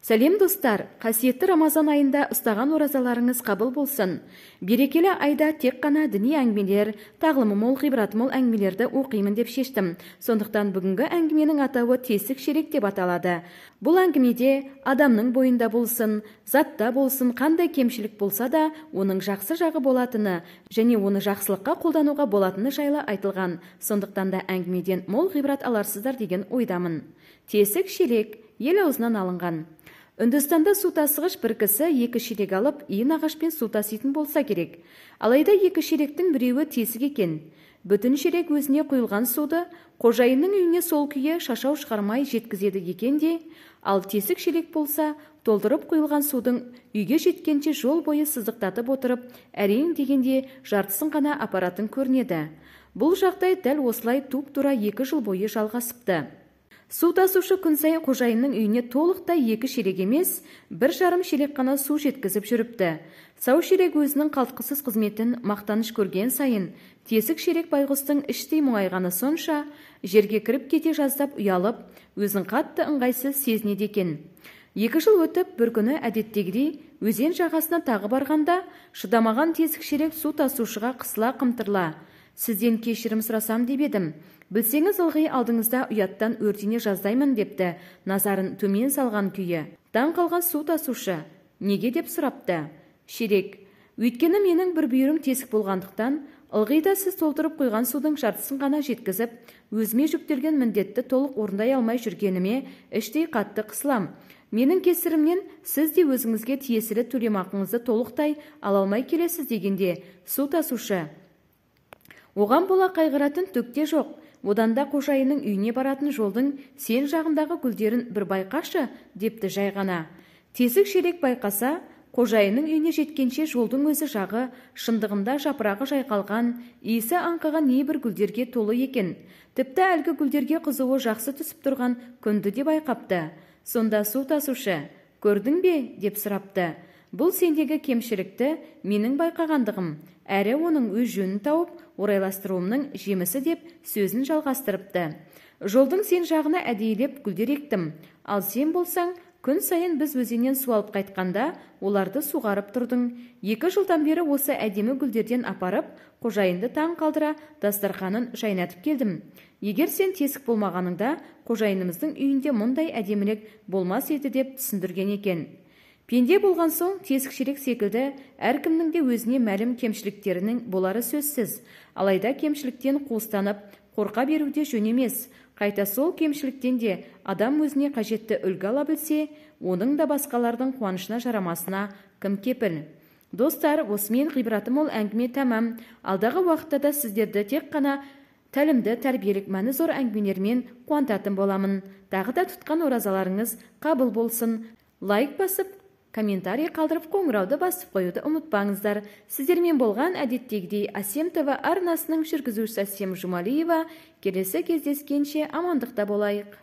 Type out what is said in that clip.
Сәлем достар, қасиетті Рамазан айында ұстаған оразаларыңыз қабыл болсын. Берекелі айда тек қана діни әңгімелер, тағлымы мол, ғибраты мол әңгімелерді оқимын деп шештім. Сондықтан бүгінгі әңгіменің атауы тесік шелек деп аталады. Бұл әңгімеде адамның бойында болсын, затта болсын, қандай кемшілік болса да, оның жақсы жағы болатыны және оны жақсылыққа қолдануға болатыны жайлы айтылған. Сондықтан да әңгімеден мол ғибрат аларсыздар деген ойдамын. Тесік шелек ел аузынан алынған. Үндістанда су тасығыш бір кісі екі шелек алып, иін ағашпен су таситын болса керек. Алайда екі шелектің біреуі тесік екен. Бүтін шелек өзіне құйылған суды қожайынның үйіне сол күйі шашау шығармай жеткізеді екен де, ал тесік шелек болса, толтырып құйылған судың үйге жеткенше жол бойы сыздықтатып отырып, әрең дегенде жартысын ғана апаратын көрінеді. Бұл жағдай дәл осылай туп-тура 2 жыл бойы жалғасыпты. Су тасушы күн сайын қожайынның үйіне толықтай 2 шелек емес, 1,5 шелек қана су жеткізіп жүріпті. Сау шелек өзінің қалтқысыз қызметін мақтаныш көрген сайын, тесік шелек байғұстың іштей мұңайғаны сонша, жерге кіріп кете жаздап ұялып, өзін қатты ыңғайсыз сезінеді екен. 2 жыл өтіп, бір күні әдеттегідей өзен жағасына тағы барғанда, шыдамаған тесік шелек су тасушыға қысыла қымтырла, «Сізден кешірім сұрасам деп едім. Білсеңіз, ылғи алдыңызда ұяттан өртене жаздаймын», депті назарын төмен салған күйі. Таң қалған су тасушы «Неге?» деп сұрапты. Шелек: «Өйткені менің бір бүйірім тесік болғандықтан, ылғи да сіз толтырып құйған судың жартысын ғана жеткізіп, өзіме жүктелген міндетті толық орындай алмай жүргеніме іштей қатты қысылам. Менің кесірімнен сіз де өзіңізге тиесілі төлемақыңызды толықтай ала алмай келесіз» дегенде, су тасушы: «Оған бола қайғыратын түк те жоқ. Одан да қожайынның үйіне баратын жолдың сен жағындағы гүлдерін бір байқашы», депті жай ғана. Тесік шелек байқаса, қожайынның үйіне жеткенше жолдың өзі жағы, шындығында жапырағы жайқалған, иісі аңқыған небір гүлдерге толы екен. Тіпті әлгі гүлдерге қызуы жақсы түсіп тұрған күнді де байқапты. Сонда су тасушы: «Көрдің бе?» деп сұрапты. «Бұл сендегі кемшілікті менің байқағандығым, әрі оның өз жөнін тауып, орайластыруымның жемісі», деп сөзін жалғастырыпты. «Жолдың сен жағына әдейілеп гүлдер ектім, ал сен болсаң, күн сайын біз өзеннен су алып қайтқанда оларды суғарып тұрдың. 2 жылдан бері осы әдемі гүлдерден апарып, қожайынды таң қалдыра дастарханын жайнатып келдім. Егер сен тесік болмағаныңда, қожайынымыздың үйінде мұндай әдемілік болмас еді», деп түсіндірген екен. Пенде болған соң тесік шелек секілді әркімнің де өзіне мәлім кемшіліктерінің болары сөзсіз. Алайда кемшіліктен қуыстанып, қорқа беру де жөн емес. Қайта сол кемшіліктен де адам өзіне қажетті үлгі ала білсе, оның да басқалардың қуанышына жарамасына кім кепіл? Достар, осымен ғибраты мол әңгіме тәмам. Алдағы уақытта да сіздерді тек қана тәлімді, тәрбиелік мәні зор әңгімелермен қуантатын боламын. Тағы да тұтқан оразаларыңыз қабыл болсын. Лайк басып, комментарий қалдырып, қоңырауды басып қоюды ұмытпаңыздар. Сіздермен болған әдеттегідей Әсем ТВ арнасының жүргізушісі Әсем Жұмалиева. Келесі кездескенше амандықта болайық.